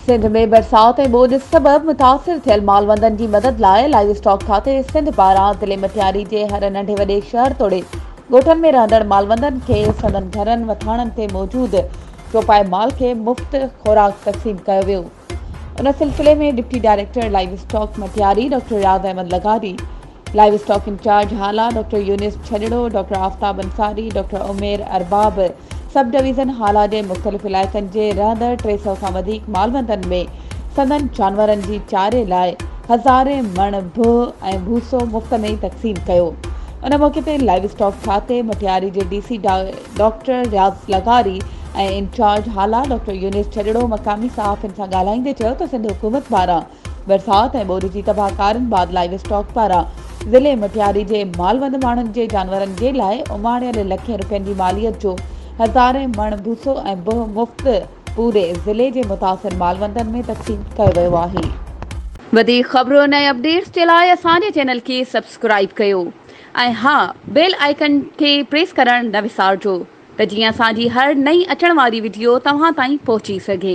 سنڌ ۾ برسات ۽ ٻوڏ سبب متاثر ٿيل مالوندن جي مدد لاء لائيو اسٽاڪ کاتي سنڌ پاران ضلعي مٽياري جي هر ننڍي وڏي شهر توڙي ڳوٺن ۾ رهندڙ مالوندن کي سندن گهرن وٿاڻن تي موجود چوپائي مال کي مفت خوراڪ تقسيم ڪيو ويو ان سلسلي ۾ deputy director livestock Matiari doctor Riaz Ahmed لغاري، live stock incharge Hala doctor Younis Chhajro, doctor Aftab Ansari, doctor Umair Arbab, sub division Hala جي مختلف علائقن جي رهندڙ 300 کان وڌيڪ مالوندن ۾ سندن جانورن جي چاري لاء هزارين مڻ بهه ۽ ڀوسو مفت ۾ تقسيم ڪيو. ان موقعي تي لائيو اسٽاڪ کاتي مٽياري جي ڊي سي ڊاڪٽر رياض لغاري ۽ انچارج هالا ڊاڪٽر يونس ڇڄڙو مقامي صحافين سان ڳالهائيندي چيو ته سنڌ حڪومت پاران برسات ۽ ٻوڏ جي تباهه ڪارين بعد لائيو اسٽاڪ پاران ضلعي مٽياري جي مالوند ماڻهن جي جانورن جي لاء اماڻيل لکين روپين جي ماليت جو هزارين مڻ ڀوسو ۽ بهه مفت پوري ضلعي جي متاثر مالوندن ۾ تقسيم ڪيو ويو آهي. وڌيڪ خبرن ۽ اپڊيٽس جي لاء اسان جي چينل کي سبسڪرائيب ڪيو ۽ ها بيل آئيڪن کي پريس ڪرڻ نه وسارجو ته جيئن اسان جي هر نئين اچڻ واري وڊيو توهان تائين پهچي سگهي.